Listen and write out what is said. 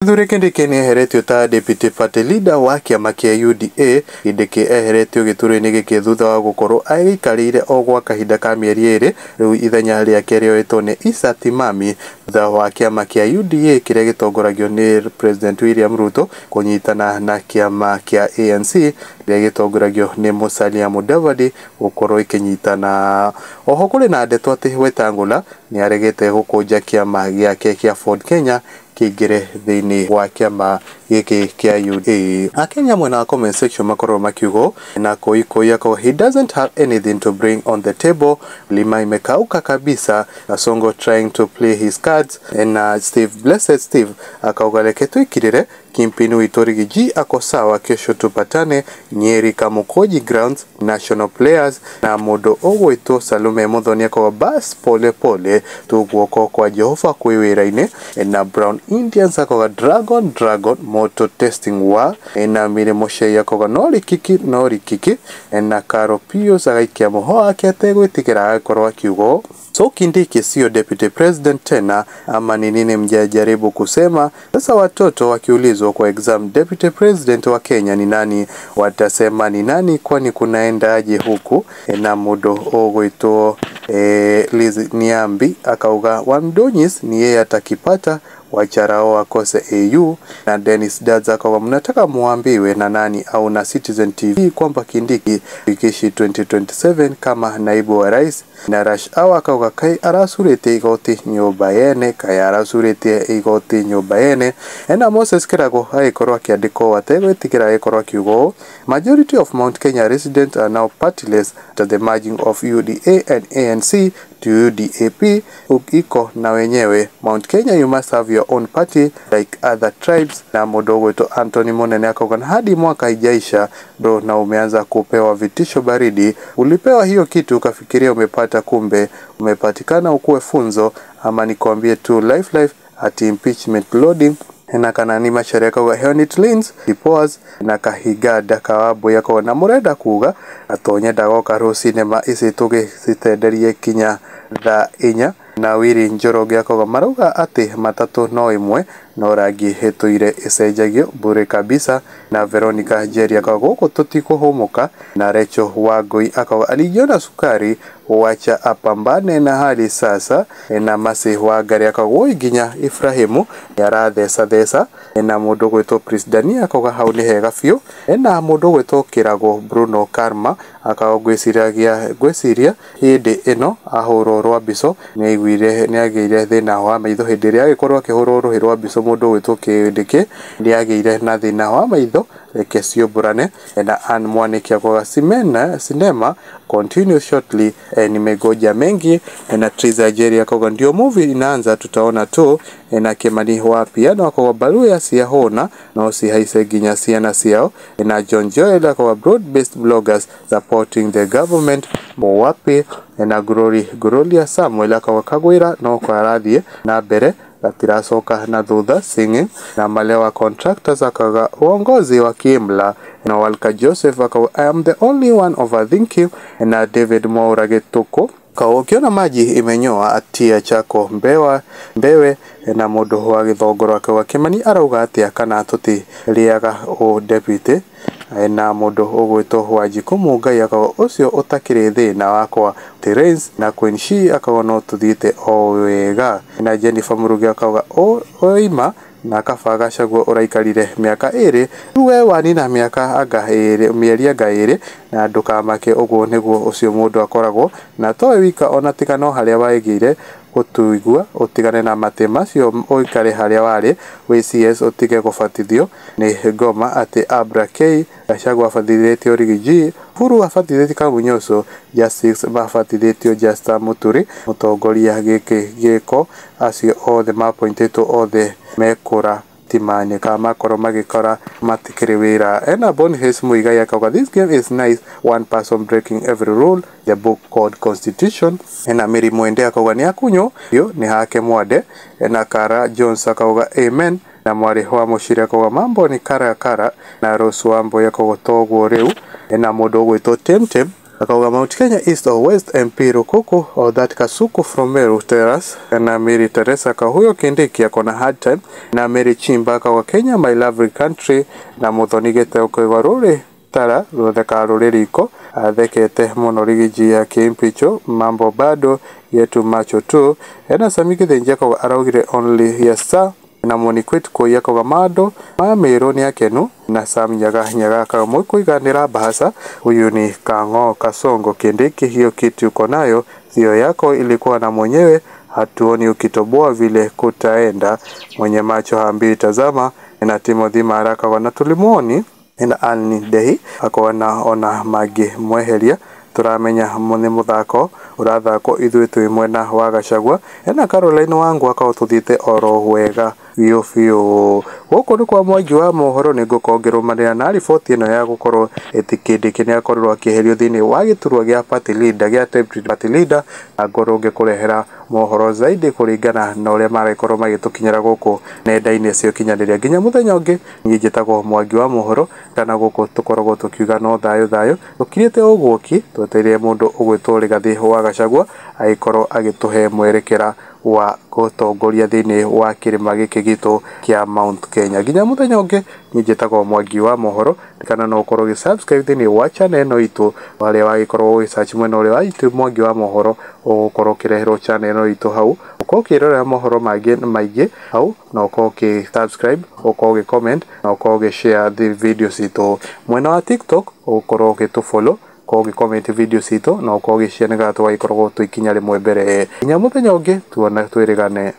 Kithure Kindiki nĩeheretio ta Deputy Party Leader wa kĩama kĩa UDA. Kindiki eheretio gĩturwa-inĩ gĩkĩ thutha wa gũkorwo agĩikarĩire o gwa kahinda ka mĩeri 2. Rĩu ithenya rĩake rĩoetwo nĩ Issa Timami thutha wa kĩama kĩa UDA kĩrĩa gĩtongoragio nĩ President William Ruto kũnyitana na kĩama kĩa ANC kĩrĩa gĩtongoragio nĩ Musalia Mudavadi gũkorwo ĩkĩnyitana. Oho kũrĩ na ndeto atĩ Wetangula nĩaregete gũkũnja kĩama gĩake kĩa Ford Kenya kĩingĩre thĩinĩ wa kĩama gĩkĩ kĩa UDA. Akenya mwena wa comment section makorwo makiuga na Koikoi ako he doesn't have anything to bring on the table, lima imekauka kabisa, Kasongo trying to play his cards, na Steve Blessed Steve akauga reke twikirire Kimpini witũ Riggy ako sawa, kesho tupatane Nyeri Kamukoji Grounds National Players. Na mũndũ ũgwĩtwo Salome Muthoni akauga bas pole pole tu guoko kwa Jehova kwĩ wĩra-inĩ. Na Brown Indians akauga Dragon Dragon moto testing wa. Na Miri Muchei akauga no rikiki no rikiki. Na Caro Pius agaikia mũho wake ategwĩtigĩra agakorwo akiuga so Kindiki sio deputy president tena ama ni nini mjajaribu kusema? Sasa watoto wakiulizwa kwa exam deputy president wa Kenya ni nani, watasema ni nani? Kwani kunaendaje huku? Na mũndũ ũgwĩtwo Liz Niambi akauga Wandonyis ni yeye atakipata, wacharao akose AU. Na Dennis Dads akauga mnataka muambiwe na nani au na Citizen TV kwamba Kindiki fikishi 2027 kama naibu wa rais. Na Rush Hour akauga kai arasurite igoti nyumba yene, kai arasurite igoti nyumba yene. Na Moses Kirago agĩkorwo akĩandĩkwo ategwĩtigĩra agĩkorwo akiuga majority of Mount Kenya residents are now partyless after the merging of UDA and ANC to UDAP. Iko na wenyewe Mount Kenya, you must have your own party like other tribes. Na mũndũ ũgwĩtwo Anthony Munene akauga hadi mwaka ijaisha bro, na umeanza kupewa vitisho baridi. Ulipewa hiyo kitu ukafikiria umepata, kumbe umepatikana ukuwe funzo. Ama nikwambie tu life life at impeachment loading. Na Kanani Macharia akauga Heonit Lins Dipoas. Na Kahigada Kawabu yako na murenda kuga atonye ndagoka rũcinĩ ma ici tũgĩcitenderie kinya thaa 4. Na Wiri Njoroge akauga marauga atĩ matatũ no ĩmwe no rangi ĩtũire ĩcenjagio bure kabisa. Na Veronica Njeri akauga gũkũ tũtikũhũmũka. Na Recho Wangui akauga alijiona sukari, wacha apambane na hali sasa. Na Masi Wangari akauga woi nginya Ibrahimu nĩaratheca theca. Na mũndũ ũgwĩtwo Prince Dania akauga hau nĩ hega biũ. Na mũndũ ũgwĩtwo Kĩrago Bruno Karma akauga ngwĩciria hĩndĩ ĩno ahũrwo rwa mbico nĩagĩire thĩna wa maitho hĩndĩ ĩrĩa agĩkorwo akĩhũrwo rũhĩ rwa mbico. Mũndũ ũgwĩtwo Kindiki nĩagĩire na thĩna wa maitho, reke ciũmbũrane. Na Ann Mwaniki akauga sinema continue shortly, nimegoja mengi. Na Triza Jerry akauga ndio movie inaanza, tutaona tu. Na Kimani wa piano akauga baruya ciahũna no cihaice nginya ciana ciao. Na John Joel akauga broad based bloggers supporting the government mowapi. Na Glory Gloria Samuel akauga Kagwira no karathiĩ na mbere gatiracoka na thutha singing. Na Malewa Contractors akauga uongozi wa kiimla. Na Walka Joseph akauga I am the only one overthinking. Na David Mwaura Gituku ukiona maji imenyoa atia chako mbewe. Na mũndũ wa gĩthongoro akauga Kimani arauga atĩa kana tũtirĩaga ũ deputy. Na mũndũ ũgwĩtwo Wanjikũ Mungai akauga ũcio ũtakĩrĩ thĩna wakwa Terence. Na Queen She akauga no tũthiĩte o wega. Na Jennifer Murugi akauga oima na kaba Gachagua ũraikarire mĩaka 2 rĩu we wanina mĩaka anga 2 mĩeri anga 2 na ndũkamake. Ũguo nĩguo ũcio mũndũ akoragwo na towe wika ona tiga no harĩa waigĩire gũtuigua ũtigane na matĩ macio ũikare harĩa warĩ wĩ CS ũtige gũbatithio nĩ ngoma atĩ Abra K Gachagua abatithĩtio Riggy G, Uhuru abatithĩtio Kamunyucu, Justice mabatithĩtio Justa Muturi mũtongoria gĩkĩ gĩko acio othe mapointĩtwo othe mekũra timanye kama makorwo magĩkora matikĩrĩ wĩra. Ena Boniface Muigai akauga this game is nice, one person breaking every rule, the book called constitution. Ena Mary Mwende akauga nĩ akunyo yo nĩ hake mwande. Ena Kara Jones akauga amen. Na Mwarĩ wa Mũciri akauga mambo ni kara kara. Na Rose Wambo akauga toguo rĩu. Ena mũndũ ũgwĩtwo Temtem Akauga Mount Kenya East or West MP Rukuku or that Kasuku from Meru Terrace. Na Mary Teresa Kahuyo Kindiki akona hard time. Na Mary Chimba akauga Kenya my lovely country. Na Muthoni Giteo akauga ruri tara rutheka ruri riko athekete muno rigiji ya kimpicho mambo bado yetu macho tu. Ena Sami Githinji akauga araugire only yes sir. Na Moniquit Koi akauga mado ma Meru ni akenu. Na Sam Nyaga Nyaga akauga mwikuiganira bahasa huyu ni Kang'o Kasongo Kindiki, hiyo kitu uko nayo sio yako, ilikuwa na mwenyewe, hatuoni ukitoboa vile kutaenda, mwenye macho haambii tazama. Na Timothy Maraka wana tulimuoni. Na Anni Dehi akona ona magi mweheria turamenya ni muthako urathakwo ithuĩ twĩ mwena wa Gachagua. Ena Caroline wangu akao tuthiĩte oro wega biũ biũ. Gũkũ nĩ kwa Mwangi wa mohoro, nĩ ngũkorwo ngĩrũmanĩra na riboti ĩno ya gũkorwo ĩtĩ Kindiki nĩ akorirwo akĩeherio thĩinĩ wa gĩturwa gĩa party leader gĩa deputy party leader, na ngorwo ngĩkũrehera mohoro zaidi kũringana na ũrĩa maragĩkorwo magĩtũkinyĩra gũkũ nenda-inĩ cia ũkinyanĩria. Nginya mũthenya ũngĩ, niĩ njĩtagwo Mwangi wa mohoro, kana gũkũ tũkoragwo tũkiuga no thayũ thayũ, tũkirĩte ũguo ki twetereire mũndũ ũgwĩtwo Rigathĩ wa Gachagua agĩkorwo agĩtũhe mwerekera wa gũtongoria thĩinĩ wa kĩrĩma gĩkĩ gitũ kĩa Mount Kenya. Nginya mũthenya ũngĩ, niĩ njĩtagwo Mwangi wa mohoro, kana no ũkorwo ũgĩ subscribe thĩinĩ wa channel ĩno itũ, harĩa wagĩkorwo ũgĩ search mwena ũrĩa wa YouTube Mwangi wa mohoro, ũgũkorwo ũkĩreherwo channel ĩno itũ hau, ũkorwo ũkĩrorera mohoro mangĩ maingĩ hau, na ũkorwo ũkĩ subscribe, ũkorwo ũgĩ comment na ũkorwo ũgĩ share the video citũ. Mwena wa TikTok ũgũkorwo ũgĩtũ follow, ũkorwo ũgĩ comment video citũ na ũkorwo ũgĩ share nĩgetha tũgagĩkorwo twĩ ikinya rĩmwe mbere. Nginya mũthenya ũngĩ, tuona twĩrĩgane.